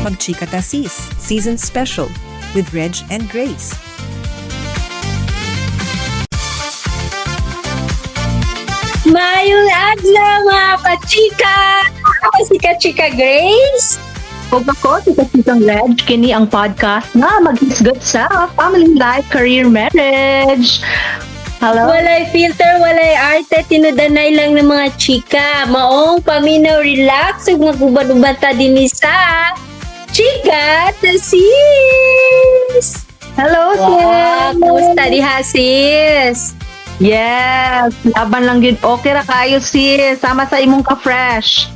Magchika Ta Sis, Season Special, with Reg and Grace. Mayong adlaw, mga kachika! Ako si Kachika Grace. Ug ako, si Kasikang Reg, kini ang podcast nga maghisgot sa family life, career, marriage. Hello? Walay filter, walay arte, tinudanay lang ng mga chika. Maong paminaw, relax, ug maguban-uban ta dinhi sa Chika Ta Sis! Hello, Wow, sis! kumusta diha, sis? Yes! Laban lang yun. Okay ra kayo, sis. Sama sa imong ka-fresh.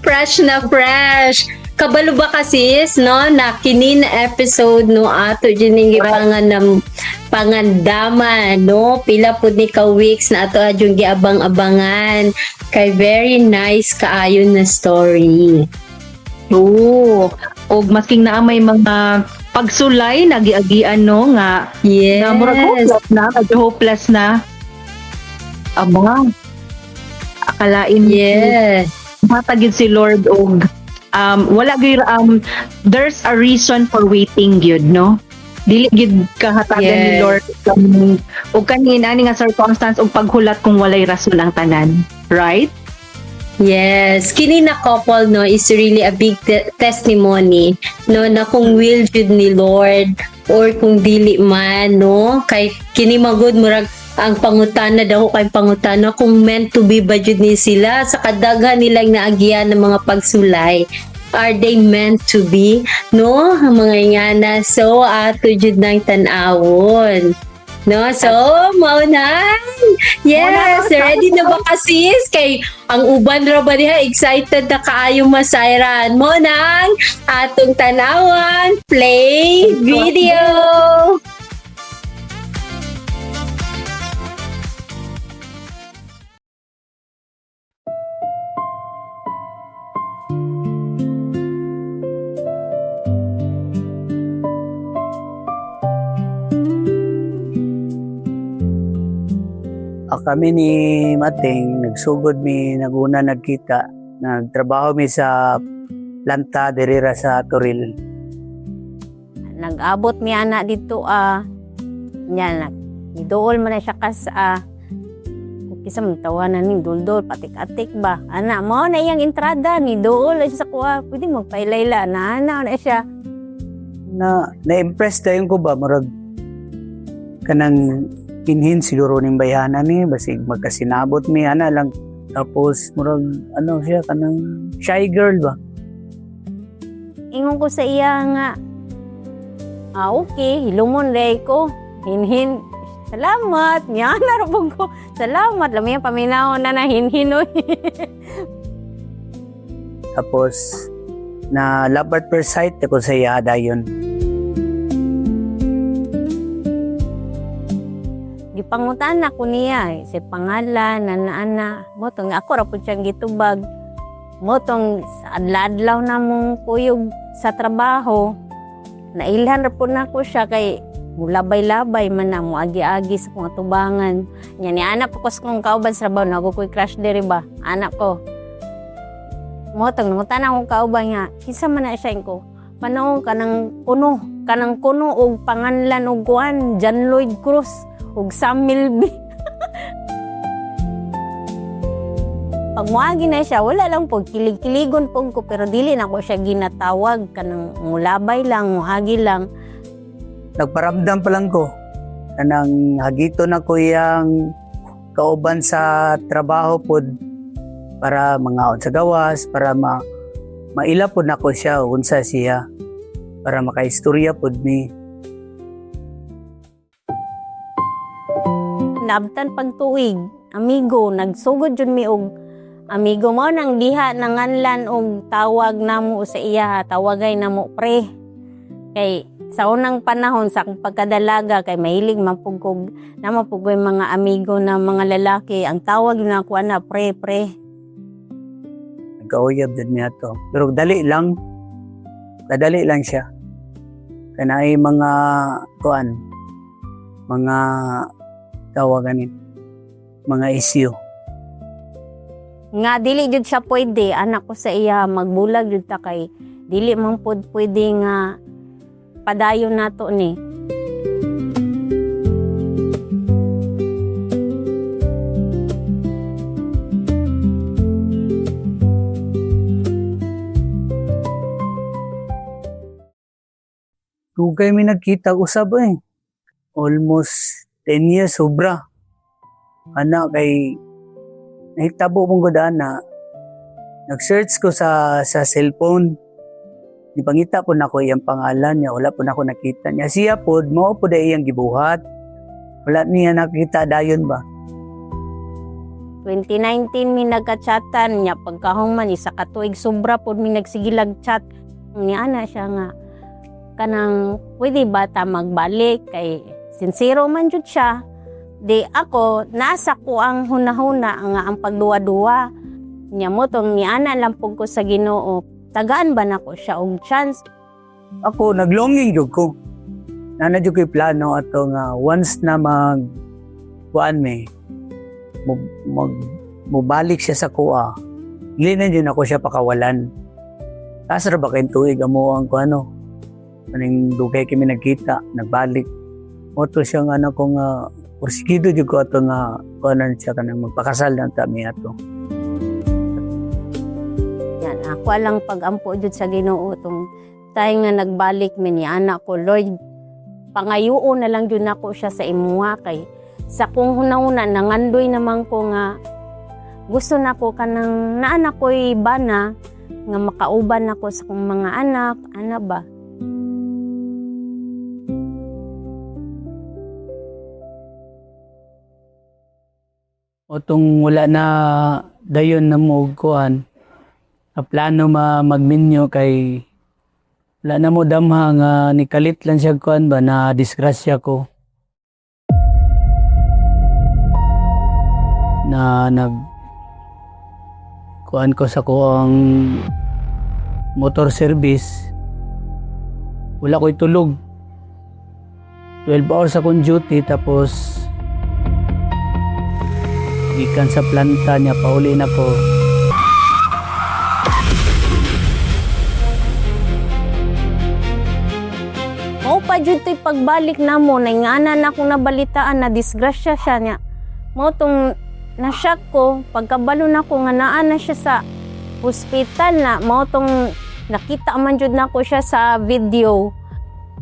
Fresh na fresh. Kabalo ba ka, sis, no? Na kini na episode, no, ato dyan yung pangandaman, no? Pila pud ni ka weeks na ato adyong giabang-abangan. Kay very nice kaayon na story. Oo. Og masking naa may mga pagsulay na giagian, no, nga na murag hopeless na, medyo hopeless na. Aba. Akalain matagid si Lord og wala gyud, there's a reason for waiting gyud, no? Dili gyud kahatagan ni Lord og kanin ani nga circumstance og paghulat kung walay rason ang tanan, right? Yes, kini na couple, no, is really a big testimony, no, na kung will jud ni Lord or kung dili man, no? Kay kini magud murag ang pangutana daw kay pangutana kung meant to be ba jud ni sila sa kadaghan nilang naagian ng mga pagsulay. Are they meant to be, no, ang mga ingana? So ato jud nang tan-awon, no? So mao na. Yes, ready na ba ka, sis? Kay ang uban ra ba diha excited na kaayo masayran mo nang atong tanawan. Play video. Ah, kami ni Mating, nagsugod mi, naguna nagkita. Nagtrabaho mi sa planta dirira sa Toril. Nag-abot mi ana dito ah. Nya na niduol man na siya kas ah. Kisa man tawanan ning duldol patik-atik ba. Ana mao na iyang entrada, ni duol na siya sa kuha. Pwede magpailayla na ana na siya. Na na-impress dayon ko ba, murag kanang kinhin siguro ning bayhana ni, basig magkasinabot mi ana lang. Tapos murag ano siya, kanang shy girl ba. Ingon ko sa iya nga, ah, okay, hilumon day ko. Hinhin, salamat. Nya narapog ko. Salamat. Lami ang paminaw na na hinhin oy. Tapos na love at first sight ako sa iya dayon. Gipangutan ako niya eh, sa pangalan, ana-ana. Mo tong ako ra pud siyang gitubag. Mo tong sa adlaw-adlaw na mong kuyog sa trabaho. Nailhan ra pud nako siya kay mulabay-labay man na moagi-agi sa kong atubangan. Nya ni anak ko sa kong kauban sa trabaho, nago ko'y crush diri ba? Anak ko. Mo tong nangutan akong kauban nga, kinsa man na siya ko? Panahon kanang kuno og panganlan og kuan, John Lloyd Cruz ug Sam Milby. Pag moagi na siya, wala lang po, kilig-kiligon po ko, pero dili na ko siya ginatawag, kanang mulabay lang, muhagi lang. Nagparamdam pa lang ko kanang hagito na ko iyang kauban sa trabaho pod para mangaon sa gawas, para maila pod nako siya unsa siya, para makaistorya pod mi. Naabtan pagtuig, amigo, nagsugod jud mi og amigo mo nang diha nanganlan og tawag namo sa iya, tawagay namo pre. Kay sa unang panahon sa akong pagkadalaga kay mahilig man pug kog namo pug ko'y mga amigo na mga lalaki, ang tawag na ako ana pre pre. Nagkauyab jud mi ato, pero dali lang, kadali lang siya. Kanay mga kuan, mga tawaganin, mga issue. Nga dili jud siya pwede, anak ko sa iya, magbulag jud ta kay dili man pud pwede nga padayon nato ni. Dugay mi nagkita usab eh. Almost 10 years sobra. Ana kay nahitabo mong gud ana. Nag-search ko sa cellphone. Gipangita po nako iyang pangalan niya, wala po nako nakita niya. Siya pod mao pod ay iyang gibuhat. Wala niya nakita dayon ba. 2019 mi nagka-chatan niya, pagkahuman isa ka tuig sobra pod mi nagsigilag chat niya. Ana siya nga kanang pwede ba ta magbalik kay sincero man jud siya. Di ako nasa ko ang hunahuna nga ang pagduwa-duwa niya mo tong niana lang pud ko sa Ginoo, tagaan ba nako siya og chance. Ako naglonging jud ko. Nana jud ko'y plano ato nga once na mag kuan mi mo, mag mobalik siya sa kuha. Dili na jud ako siya pakawalan. Taas ra ba kayong tuig amo ang kuano. Kaning dugay kami nagkita, nagbalik. Moto siya nga ano ko nga porsigido jud ko ato nga kuanan siya kanang magpakasal na ta mi ato. Yan, ako lang pag-ampo jud sa Ginoo tong tayo nga nagbalik mi ni anak ko, Lord, pangayuon na lang jud nako siya sa imuha kay sa kung hunahuna nangandoy naman ko nga gusto nako kanang naanak ko'y bana nga makauban nako sa kong mga anak, ana ba. O tong wala na dayon na mo og kuan na plano ma magminyo kay wala na mo damha nga nikalit lang siya kuan ba, na disgrasya ko na nag kuan ko sa kuang motor service. Wala ko'y tulog, 12 hours akong duty, tapos gikan sa planta niya pauli na ko. Mao pa jud to'y pagbalik namo, naingana na akong nabalitaan na disgrasya siya niya. Mao tong na-shock ko pagkabalo nako nga naa na siya sa hospital na mao tong nakita man jud nako siya sa video.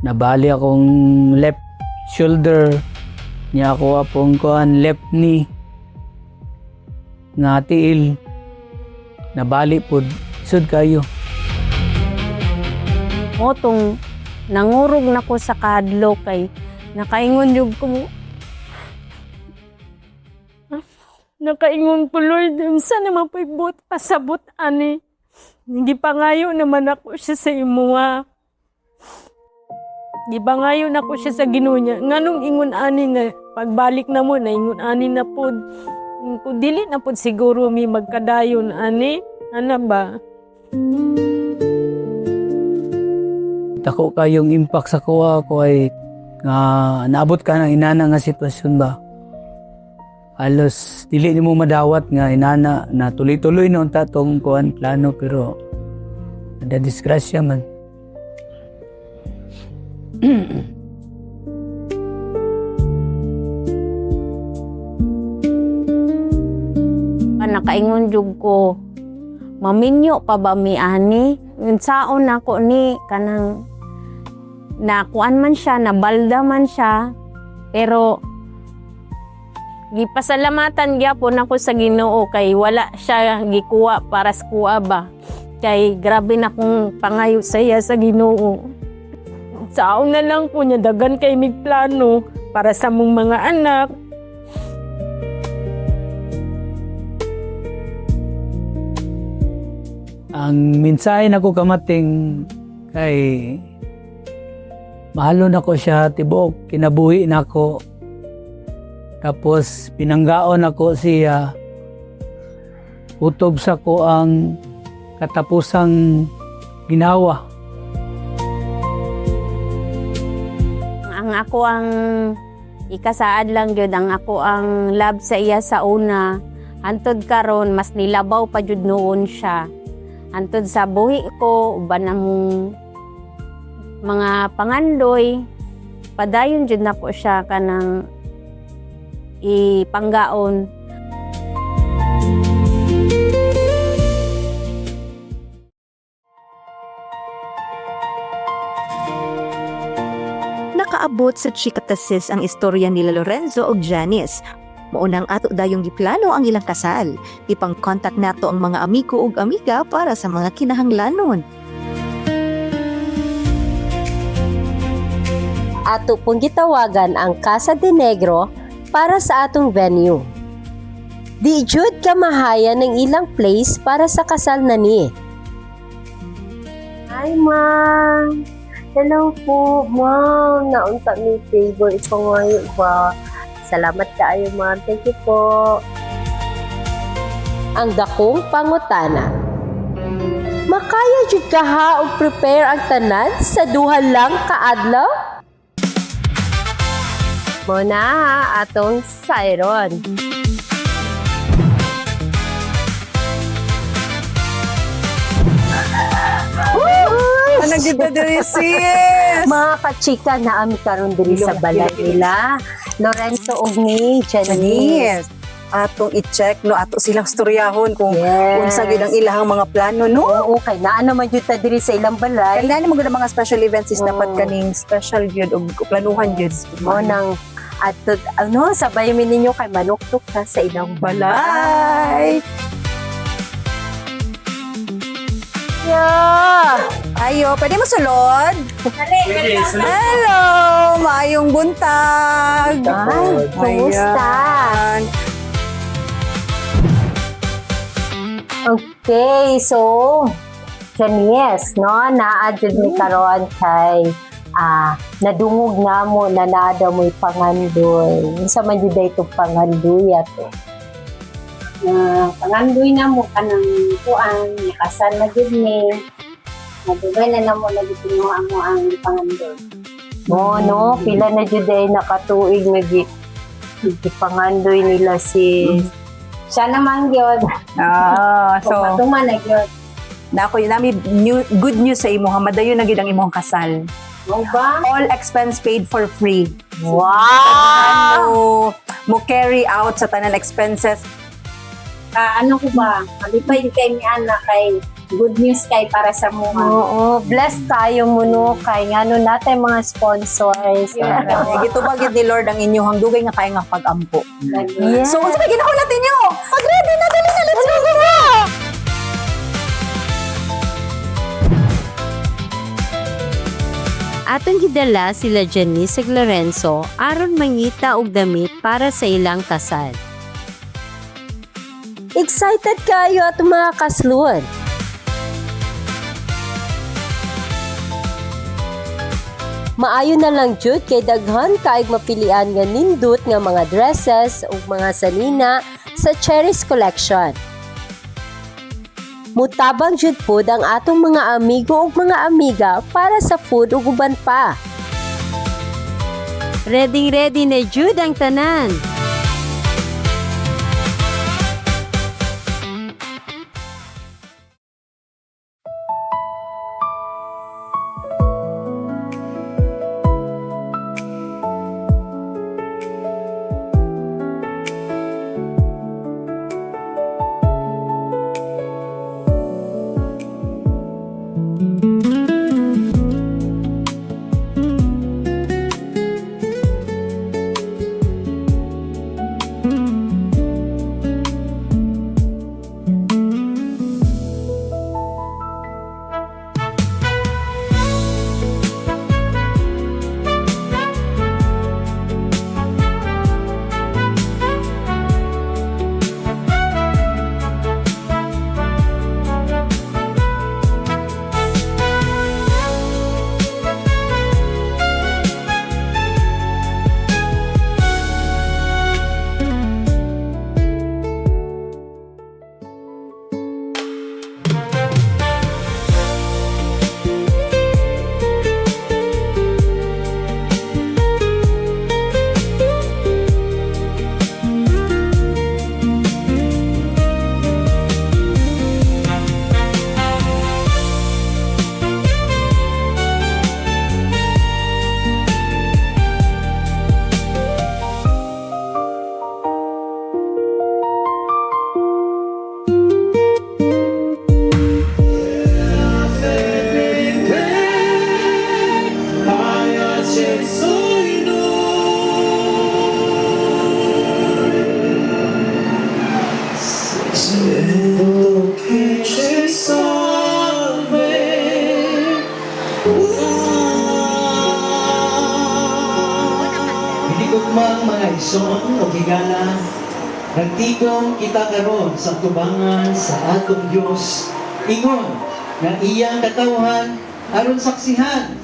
Nabali akong left shoulder niya, ako apong kuan left knee nga tiil nabali pud sud kayo. Mao tong nangurog nako sa kahadlok kay nakaingon jud ko. Nakaingon ko, Lord, unsa naman po'y buot pasabot ani. Gipangayo naman ako siya sa imuha. Gipangayo na ko siya sa Ginoo niya. Nganong ingon ani nga pagbalik na mo na ingon ani na pod. Kung dili na pod siguro mi magkadayon ani. Ana ba? Dako kayong impact sa kuha ko ay nga naabot ka ng inana nga sitwasyon ba, halos dili nimo madawat nga inana na tuloy-tuloy na unta tong kuan plano, pero na disgrasya man. Ah, nakaingon jud ko, maminyo pa ba mi ani? Unsaon nako ni kanang nakuan man siya, nabalda man siya, pero gipasalamatan gyapon ako sa Ginoo kay wala siya gikuha para sa kuha ba. Kay grabe na kong pangayo sa iya sa Ginoo. Saon na lang ko niya, dagan kay mig plano para sa mong mga anak. Ang mensahe nako kamating kay mahalon ako siya tibuok kinabuhi nako. Tapos pinanggaon ako siya. Utob sa ko ang katapusang ginawa. Ang ako ang ikasaad lang gyud, ang ako ang love sa iya sa una. Antod karon mas nilabaw pa jud noon siya. Antod sa buhi ko, uban among mga pangandoy, padayon jud nako siya kanang ipanggaon. Nakaabot sa Chikatasis ang istorya nila Lorenzo ug Janice. Maunang ato dayong giplano ang ilang kasal. Ipang-contact nato ang mga amigo ug amiga para sa mga kinahanglanon. Ato pong gitawagan ang Casa de Negro para sa atong venue. Di jud kamahaya ng ilang place para sa kasal na ni. Hi, ma'am. Hello po, ma'am. Naunta mi favor ipangayo ba? Salamat kaayo, ma'am. Thank you po. Ang dakong pangutana. Makaya jud ka ha og prepare ang tanan sa duha lang ka adlaw? Mo na ha, atong siron. Ano gid diri, sis? Mga kachika na ami karon diri sa balay nila. Lorenzo ug ni Janice. Janice. Atong i-check no, ato silang storyahon kung unsa gyud ang ilahang mga plano, no. Oo, kay naa naman jud ta diri sa ilang balay. Kaya naman gud ang mga special events is dapat Oo. kaning special gyud og planuhan gyud. Mo nang ato ano sabay mi ninyo kay manuktok ta sa ilang balay. Balay. Yeah. Ayo, pwede mo sulod? Hello, maayong buntag. Ay, kumusta? Ayan. Okay, so Janice, no, naa jud mi karon kay nadungog namo na naa daw mo'y pangandoy. Unsa man jud itong pangandoy ato? Pangandoy na mo kanang kuan, nakasal na jud ni. Nadugay na namo na jud tinguha mo ang pangandoy. Mo no, pila na jud ay nakatuig nga gipangandoy nila si Siya naman gyud, So so, patuman na gyud. na ako nami new, good news sa imo ha, madayon na gyud ang imong kasal. Mo ba? All expense paid for free. Wow! Mo, mo carry out sa tanan expenses. Ano ko ba? Malipay kay mi ana kay good news kay para sa mga. Oo, blessed tayo mo no kay ngano natin mga sponsors. Gitubag gyud ni Lord ang inyong dugay nga kay nga pag-ampo. Yes. So, unsa may ginahon natin nyo? Pag-ready na, dali na, let's go, go, go! Atong gidala sila Janice ug Lorenzo aron mangita og damit para sa ilang kasal. Excited kayo at mga kasluan. Maayo na lang jud kay daghan kaayg mapilian nga nindot nga mga dresses ug mga sanina sa Cherish Collection. Mutabang jud pod ang atong mga amigo ug mga amiga para sa food ug uban pa. Ready ready na jud ang tanan. Sento che ci salve. Hinigugmang mga igsoon o higala, nagtigom kita karon sa tubangan sa atong Dios, ingon nga iyang katawhan aron saksihan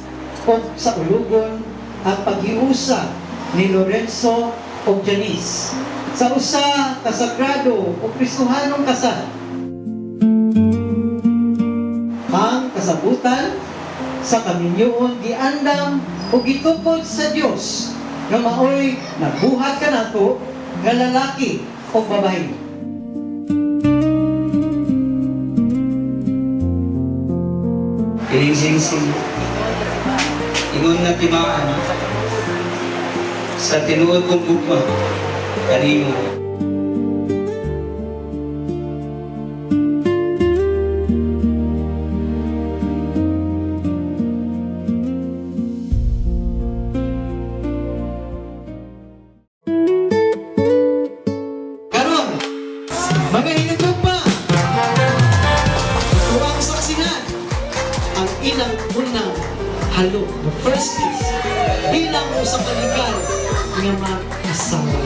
o sa ulugon ang paghiusa ni Lorenzo ug Janice sa usa ka sagrado o Kristohanong kasal. Ang kasabutan sa kaminyoon giandam o gitukod sa Dios nga maoy nagbuhat kanato nga lalaki o babae. Kining singsing, ingon nga timaan sa tinuod kong gugma kanimo. Karon, mga hinagugma, tuwang saksihan ang ilang unang halo, the first kiss, bilang usa ka legal nga mag-asawa.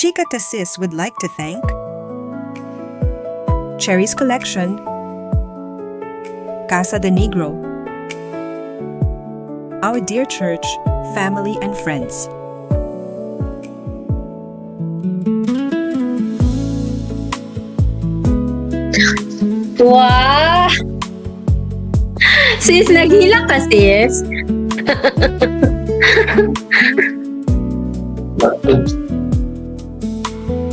Chica Tassis would like to thank Cherry's Collection, Casa de Negro, Our Dear Church, family and friends. Wow! Sis, naghilak ka, sis.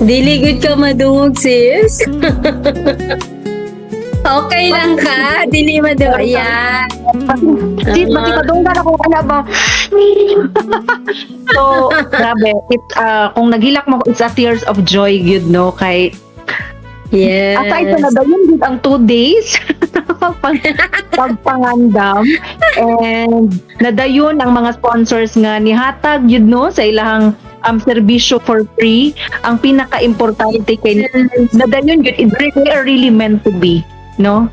Dili good ka madungog, sis. Okay lang ka. Dili madungog. Yeah. Sis, makipadunggan ako wala ba? So, grabe. It, kung naghilak mo, it's a tears of joy, yun, no? Kay, aside sa nadayon din ang 2 days, pagpangandam, and nadayon ang mga sponsors nga nihatag, yun, no? Sa ilahang serbisyo for free. Ang pinaka-importante kay nadayon yun, they are really meant to be, no?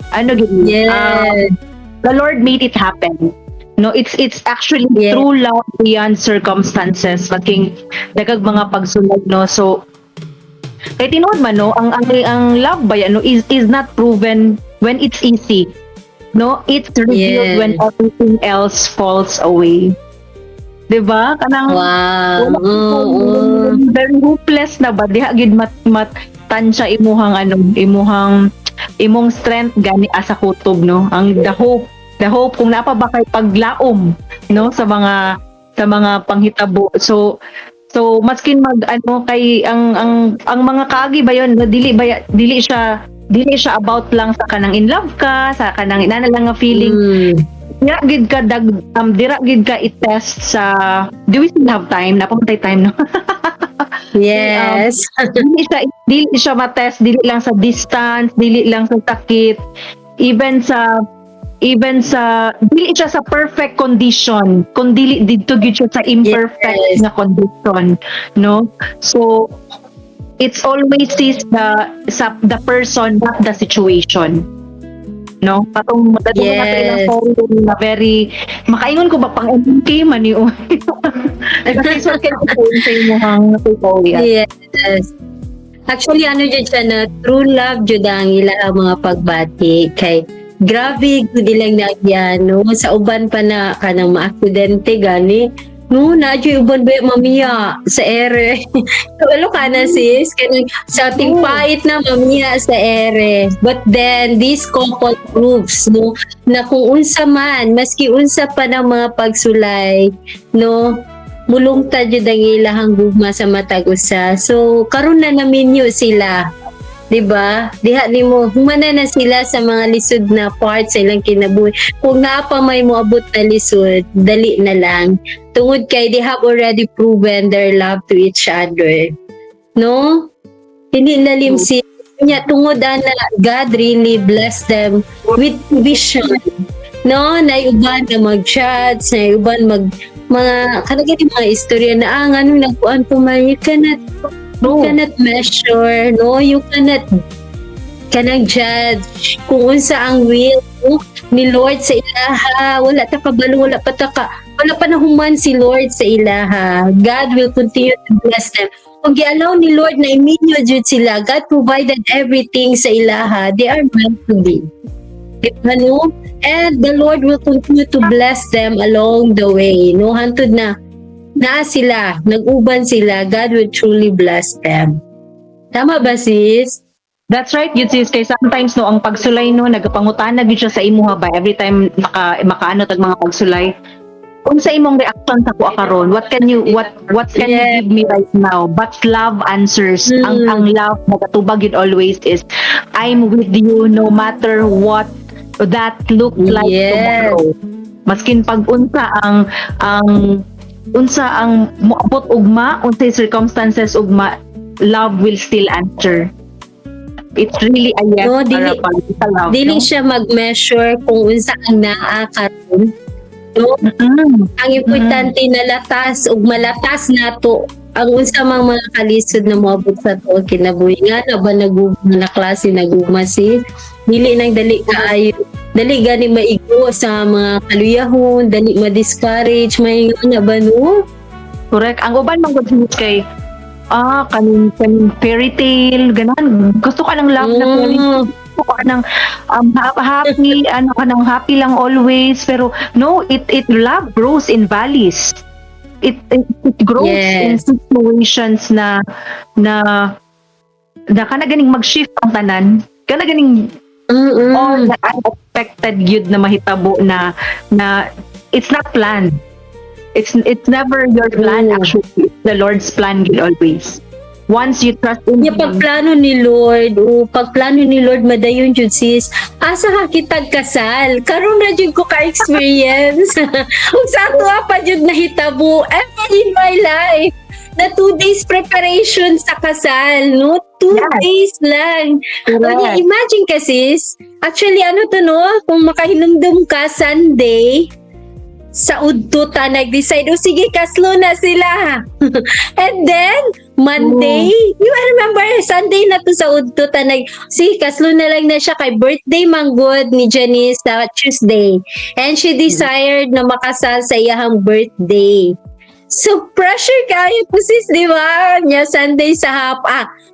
Ano yun? The Lord made it happen. No, it's actually true love beyond circumstances, making dagag mga pagsulod, no. So kay tinuod man, no, ang love ba yan, no, is not proven when it's easy. No, it's revealed when everything else falls away. 'Di ba? Kanang wala very hopeless na ba diha gid mat mat tansya imuhang ano, imuhang imong strength gani asa kutob, no, ang the hope kung naa pa ba kay paglaom, no, sa mga panghitabo. So maskin mag ano kay ang mga kaagi ba yon, no, dili ba dili siya about lang sa kanang in love ka, sa kanang inana lang nga feeling. Dira gid ka dag dira gid ka i-test sa, do we still have time na pamatay time, no? Yes. Dili siya matest dili lang sa distance, dili lang sa sakit, even sa dili siya sa perfect condition kung dili didto gyud siya sa imperfect nga condition, no? So it's always sees the sa the person, not the situation, no? Katong katong nato ilang story na very makaingon ko ba pang MK man ni. Kasi so can sa imong takeaway? Yes. Actually, ano jud siya na true love jud ang ila ang mga pagbati kay grabe gud ilang nagyan, no, sa uban pa na kanang maaksidente gani. No, naa juy uban ba mamiya sa ere. So, ano ka na, sis? Kanang sa pait na mamiya sa ere. But then, this couple proves, no, na kung unsa man, maski unsa pa ng mga pagsulay, no, mulungtad jud ang ilahang gugma sa matag usa. So, karon na naminyo sila. 'Di ba? Diha nimo humana na sila sa mga lisod na part sa ilang kinabuhi. Kung naa pa may moabot na lisod, dali na lang. Tungod kay they have already proven their love to each other. No? Hindi lalim si nya tungod ana, God really bless them with vision. No, na uban na mag-judge, na uban mag mga kanang mga istorya na ah, nganong nagkuan pa man, you cannot measure, no, you cannot kanang judge kung unsa ang will, no, ni Lord sa ilaha. Wala ta kabalo, wala pa nahuman si Lord sa ilaha. God will continue to bless them. Kung gi-allow ni Lord na iminyo jud sila, God provided everything sa ilaha. They are meant to be. Diba, no? And the Lord will continue to bless them along the way. No, hantod na naa sila, nag-uban sila, God will truly bless them. Tama ba, sis? That's right, yun, sis, kay sometimes, no, ang pagsulay, no, nagapangutana gyud siya sa imuha ba every time makaano tag mga pagsulay. Unsa imong reaction sa kuha karon? What can you give me right now? But love answers. Ang love nagatubag yun always is, "I'm with you no matter what that look like tomorrow." Maskin pag unsa ang unsa ang moabot ugma, unsay circumstances ugma, love will still answer. It's really a yes No, para pag sa love, dili no? siya mag-measure kung unsa ang naa karon. No? Ang importante na latas ug malatas nato ang unsa mang mga kalisod na moabot sa ato kinabuhi. Nga na ba nagugma na klase nagugma, sis? Dili nang dali kaayo. Dali gani maigo sa mga kaluyahon, dali ma-discourage, may na ba, no? Correct. Ang uban man gud, sis, kay kaning kaning fairy tale ganan. Gusto ka ng love na fairy tale. Gusto ka ng happy, ano ka ng happy lang always, pero no, it love grows in valleys. It grows in situations na na na kana ganing mag-shift ang tanan. Kana ganing all the unexpected gyud na mahitabo na na it's not planned. It's never your plan actually. It's the Lord's plan gyud always. Once you trust in Nya Him. Pagplano ni Lord, o pagplano ni Lord madayon jud, sis. Asa ka kitag kasal? Karon na jud ko ka-experience. Ug sa ato pa jud nahitabo ever in my life na 2 days preparation sa kasal, no? Two days lang. Unya, imagine ka, sis, actually ano to, no? Kung makahinumdum ka, Sunday, sa udto ta nag-decide, "O sige, kaslo na sila." And then, Monday, you remember, Sunday na to sa udto ta nag, "Sige, kaslo na lang na siya," kay birthday manggod ni Janice sa Tuesday. And she desired na makasal sa iyahang birthday. So, pressure kayo po, sis, di ba? Nya Sunday sa hap,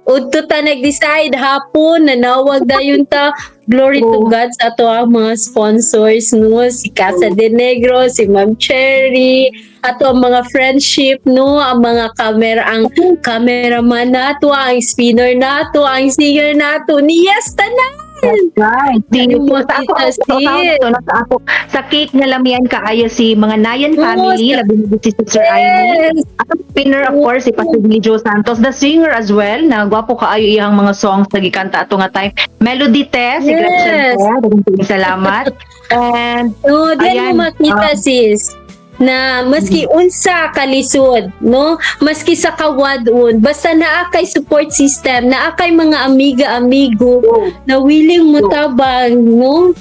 udto ta nag-decide, hapon, nanawag dayon ta. Glory to God sa ato ang mga sponsors, no? Si Casa de Negro, si Ma'am Cherry, ato ang mga friendship, no? Ang mga camera, ang cameraman nato, ang spinner nato, ang singer nato. Niyas tanan! Right. Di, Ano mo, sa ako, tita, sa, sis? sa ako, sa cake na lamian kaayo si mga Nayan family, labi na si Sister Aimee. Atong spinner, of course, si Pastor Billy Joe Santos, the singer as well, na gwapo kaayo iyang mga songs na gikanta ato nga time. Melody Tess, si Gretchen Te, daghang salamat. And No, diyan Ayan, mo makita, sis, na maski unsa kalisod, no? Maski sa kawadon, basta naa kay support system, naa kay mga amiga-amigo na willing mo tabang, no?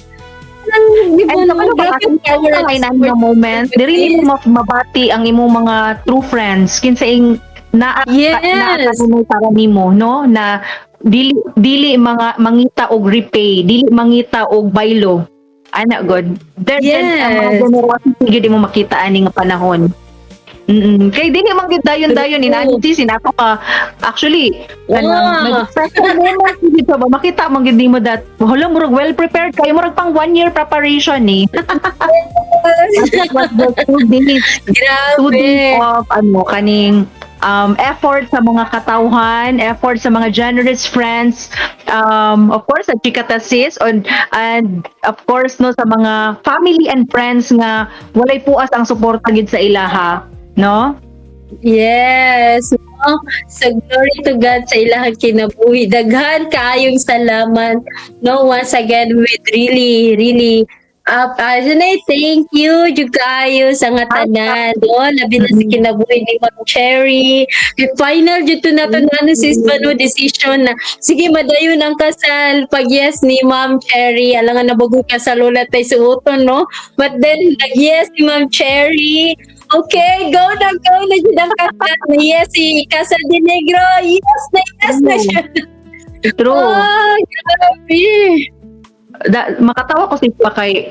Ang, di ba, And no? ano ba, Grabe ang power sa of kay support nga moment, diri nimo mabati ang imong mga true friends kinsa ing naa naa para nimo, no, na dili dili mga mangita og repay, dili mangita og baylo ana god there. Ang mga generosity gyud mo makita ani nga panahon. Kay dili man gyud dayon-dayon inani, sis, sinato ka actually kanang nag-special moment dito ba makita man gyud nimo that hala, murag well prepared kayo, murag pang one year preparation ni. It was the 2 days, 2 days Grabe. Of ano kaning effort sa mga katawhan, effort sa mga generous friends, of course sa Chika Sis and of course, no, sa mga family and friends nga walay puas ang suporta gid sa ilaha, no? Yes. No? So glory to God sa ilahang kinabuhi. Daghan kaayong salamat. No, once again with really really up, thank you jud kaayo sa nga tanan, no, labi na sa kinabuhi ni Ma'am Cherry. The final jud to nato na, ano, sis, no, decision na sige, madayon ang kasal pag yes ni Ma'am Cherry. Alangan na bago kasal, wala tay suoton, no? But then nag yes si Ma'am Cherry. Okay, go na jud ang kasal. Yes, si Casa de Negro. Yes na siya. True. Ah, grabe. Makatawa ko sis pa kay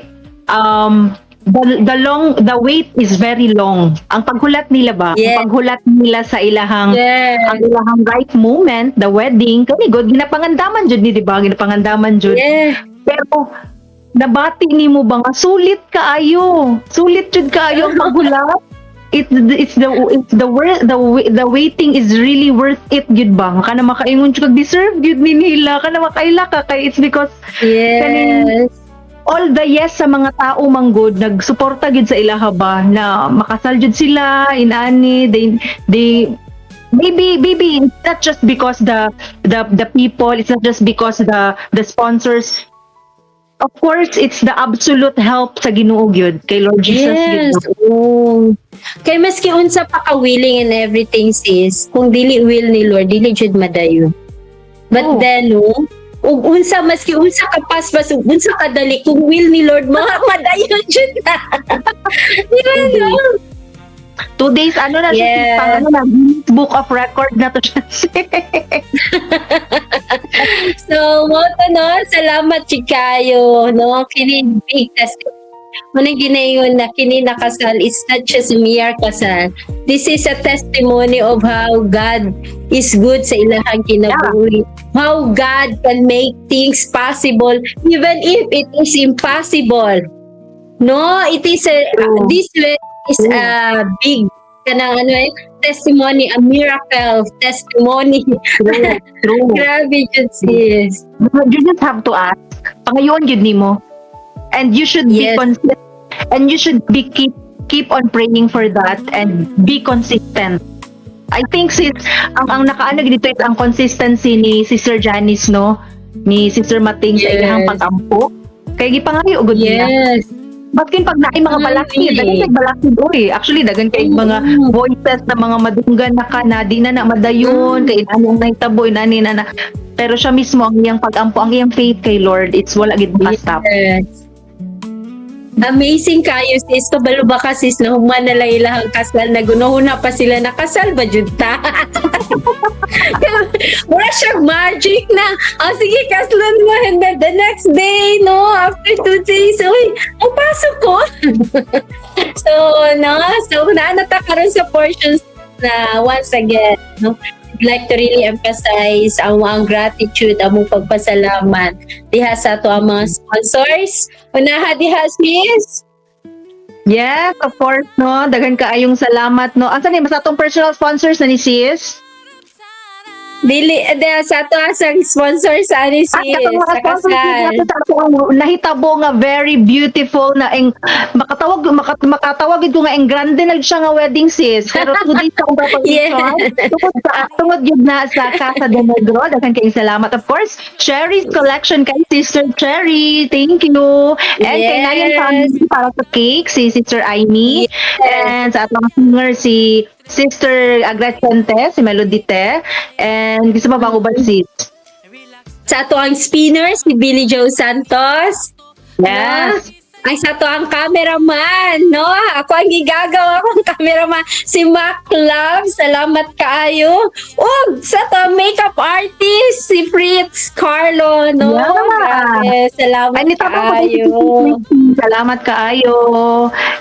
the wait is very long. Ang paghulat nila ba? Ang paghulat nila sa ilahang ang ilahang right moment, the wedding, kani god ginapangandaman jud ni, di ba? Ginapangandaman jud. Pero nabati nimo ba nga sulit kaayo? Sulit jud kaayo ang paghulat. It's the worth the waiting is really worth it gyud ba? Kana makaingon jud kag deserve gyud ni nila, kana makaila ka kay it's because all the yes sa mga tao manggod nagsuporta gyud sa ilaha ba na makasal jud sila inani. They maybe it's not just because the people, it's not just because the sponsors. Of course, it's the absolute help sa Ginoo gyud, kay Lord Jesus gyud. Yes. Oh. Kay maski unsa pa ka willing and everything, sis, kung dili will ni Lord, dili jud madayon. But then, no, ug unsa maski unsa ka paspas ug unsa kadali, kung will ni Lord, mga madayon jud na. Di ba, no? 2 days, ano na siya, pang ano na, Guinness Book of Record na to siya. So, mo to, no, salamat jud kaayo, no, kini big testimony. Muna ginayon na kini na kasal is not just mere kasal. This is a testimony of how God is good sa ilahang kinabuhi. How God can make things possible even if it is impossible. No, it is a this is a big kanang ano eh, testimony, a miracle testimony. True. Grabe jud, sis. You just have to ask. Pangayoon gyud nimo. And you should be consistent and you should be keep on praying for that and be consistent. I think sis, ang nakaano dito is ang consistency ni Sister Janice, no, ni Sister Mating sa iyang pag-ampo. Kay gipangayo gud niya. Baskin pag naay mga balakid, daghan kay balakid oy. Actually, daghan kay mga voices na mga madunggan na ka na di na na madayon kay inani ang nahitabo, inani na na. Pero siya mismo, ang iyang pag-ampo, ang iyang faith kay Lord, it's wala gid makastop. Yes. Amazing kayo, sis. Kabalo ba ka, sis, na human na lang ilahang kasal, nagunahuna pa sila, nakasal ba jud ta? Mura siya magic na. Oh, sige, kaslon mo. And then the next day, no, after 2 days, uy, ang pasok ko. So, no, so naanata karon sa portions na once again, no, I'd like to really emphasize ang gratitude, among pagpasalamat diha sa ato ang mga sponsors. Unaha diha, sis. Yes, of course, no. Daghan kaayong salamat, no. Asa ni mas atong personal sponsors na ni sis? Dili diha sa ato asang sponsor sa ani, sis, At katong mga sa sponsors kasal. nato sa atong nahitabo nga very beautiful na eng makatawag gid ko nga eng grande na siya nga wedding, sis. Pero 2 days akong preparation. Tungod gyud na sa Casa de Negro. Daghan kayong salamat. Of course, Cherry's Collection kay Sister Cherry. Thank you. And kay Nayan Family para sa cake, si Sister Amy. And sa atong singer, si Sister Agresente, si Melody Te. And gusto pa ba uban, sis? Sa ato ang spinner, si Billy Joe Santos. Ay, sa ato ang cameraman, no? Ako ang gigagawa akong cameraman, si Mac Love. Salamat kaayo. Ug sa ato ang makeup artist, si Fritz Carlo, no? Grabe, salamat Ay, nitama ko kaayo. Salamat kaayo.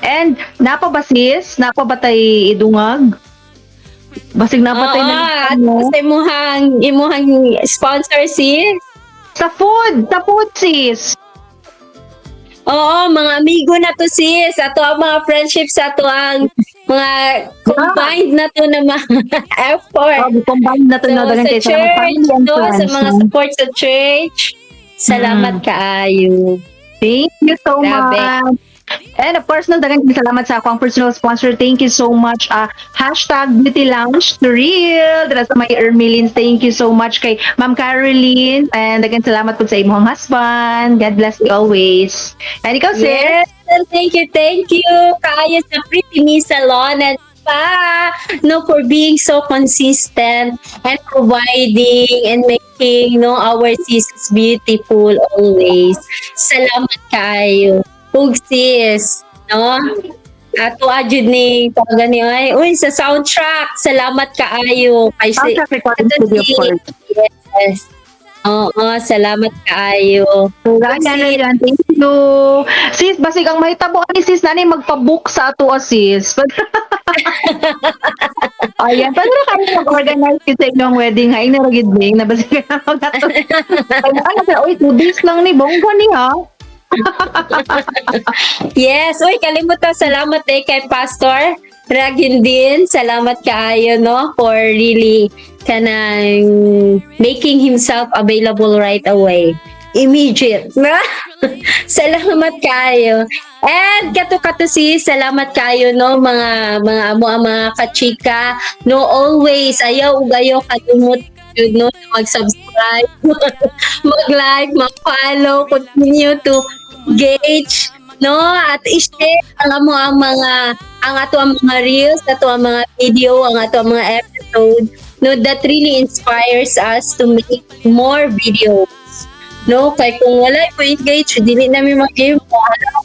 And napa ba, sis? Napa ba tay idungag? Basig napa tay Oo, na at sa imuhang sponsor, sis. Sa food, sis. Oo, mga amigo na to, sis. Ato ang mga friendships, ato ang mga combined na to na mga effort. Oh, combine na to So, na daghan sa kay sa mga church, family and no, sa friends, mga no? support sa church. Salamat kaayo. Thank you so Grabe. much. And of course, no, daghang salamat sa akong personal sponsor. Thank you so much. #BeautyLounge to Real. Dara sa may Ermelin. Thank you so much kay Ma'am Caroline. And again, salamat po sa imong husband. God bless you always. And ikaw, sis? Yes, and thank you, thank you. Kaayo sa Pretty Me Salon and Spa, no, for being so consistent and providing and making, no, our sis beautiful always. Salamat kaayo. Ug sis, no? Ato adjud ni tawag ni ay, uy, sa soundtrack. Salamat kaayo kay si Soundtrack recording studio, of course. Yes. Oo, salamat kaayo. Ayan, ayan. Thank you. Sis, basig ang mahitabo ani sis nani magpa-book sa ato sis. Ayan, paano na kami mag-organize sa inyong wedding ha? Ina ra gid ning na basig ka mag-ato. Ay, ano sa oy, 2 days lang ni bongga ni ha. Yes, uy, kalimutan, salamat eh kay Pastor Ragin din. Salamat kaayo, no, for really kanang making himself available right away. Immediate. Na? Salamat kaayo. And kato kato sis, salamat kaayo, no, mga amo ang mga kachika, no, always ayaw ug ayaw kalimot yun, no, mag-subscribe, mag-like, mag-follow, continue to engage, no, at i-share ang amo ang mga ang ato ang mga reels, ato ang mga video, ang ato ang mga episode, no, that really inspires us to make more videos, no, kay kung wala ko engage, dili namin mag-game.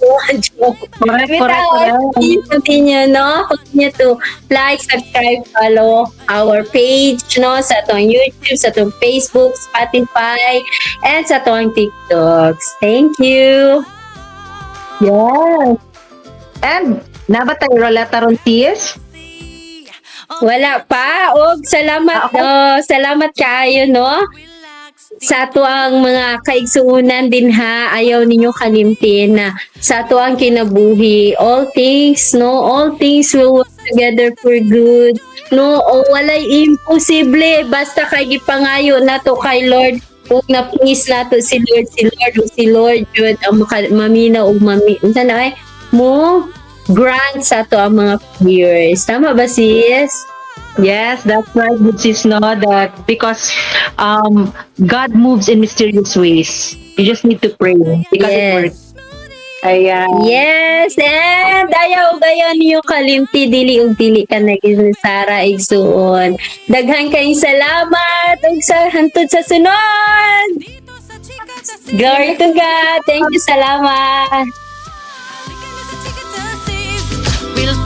Correct, correct, correct. Please continue, no, continue to like, subscribe, follow our page, no, sa atong YouTube, sa atong Facebook, Spotify, and sa atong TikToks. Thank you. Yes. And naa ba tayo roleta ron, sis? Wala pa. Og salamat, Ah, ako? no. Salamat kaayo, no. Sa ato ang mga kaigsuunan din ha, ayaw ninyo kalimtin na sa ato ang kinabuhi, all things, no, all things will work together for good. No, o walay imposible basta kay gipangayo nato kay Lord ug na-please nato si Lord, si Lord ug si Lord jud ang maminaw ug mami unsa na ay mo grant sa ato ang mga prayers. Tama ba, sis? Yes, that's right, good sis, no? That because God moves in mysterious ways. You just need to pray because it works. Ayan. Yes, and ayaw ayaw niyo kalimti dili ug dili ka naging Sarah igsuon. Daghan kayong salamat ug sa hantod sa sunod. Glory to God. Thank you, salamat. We'll